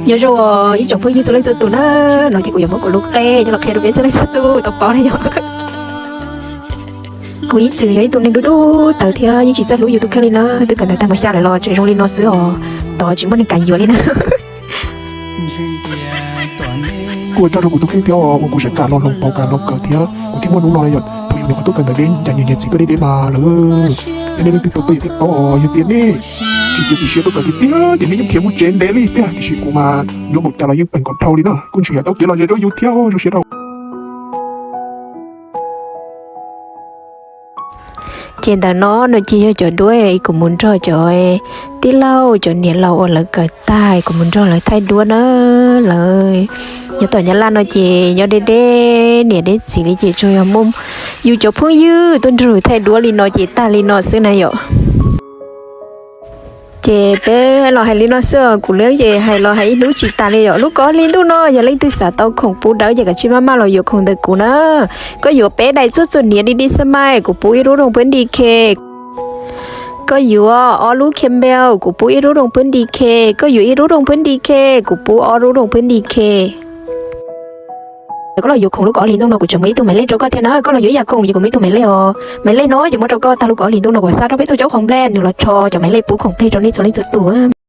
Nyob zoo ib tsoom phooj ywg txhua leej txhua tus na, no ces kuv yuav muab kuv lub qe coj los qhia rau peb txhua leej txhua tus tau paub na yom. Kuv ib txwm yog ib tug neeg dub dub tawv thiab yeej tsis txawj hlub yus tus kheej li na, twb kawm ntawv tag mus xya lawm los tseem zoo li no xwb os, tod tsis muaj neeg kam yuav li na. Kuj ua tsaug rau kuv tus kheej thiab uas kuv siab kam los hloov pauv kam hloov kawm thiab kuv thiaj muaj hnub no yom. Thaum yus nyuam qhuav tuaj kawm ntawv deb, cas nyuam nyuam txiv tuaj deb deb mas lawm. Yog nej leej twg tau tuaj yog thiaj paub os, yog tias nej tsis txiav txim siab tuaj kawm tiag tiag ces nej yeej khiav mus tsev ntev li tiag, tiam sis kuv mas yuav npaum cas los yeej peem kom dhau li na. Kuj ntshe yog tau kev lom zem rau yus thiab, zoo siab rau. Ces ntawm no no ces yog cov duab kuv mus nrog cov tij laug cov niam laus uas lawv kawm tag kuv mus nrog lawv thaij duab na. Lawv nyob tom Nyab Laj no ces nyob deb deb niam deb txiv li ces tsuas yog muaj yus cov phooj ywg tuaj nrog yus thaij duab li no ces tag li no xwb na yom. Ces peb los hais li no xwb, kuv lub ces hais los hais ib hnub tsis tas li yom. Lub kaum ob hlis ntuj no yog leej twg xav tau khoom pub dawb ces kav tsij maj maj los yuav khoom ntawm kuv na. Koj yuav peb daim txuj txuas niam D D Smile, kuv pub ib lub rooj pwb D K. Koj yuav ob lub Campbell, kuv pub ib lub rooj pwb D K. Koj yuav ib lub rooj pwb D K, kuv pub ob lub rooj pwb D K. Koj los yuav khoom lub kaum ob hlis ntuj no kuv tseem muaj ib tug maiv lej rau koj thiab na. Koj los yuav ib yam khoom ces kuv muaj ib tug maiv lej os. Maiv lej no ces muab rau koj tag lub kaum ob hlis ntuj no kuv xa rau peb tug caub khoom nplej nws los rho cov maiv lej pub khoom nplej rau nej txhua leej txhua tus.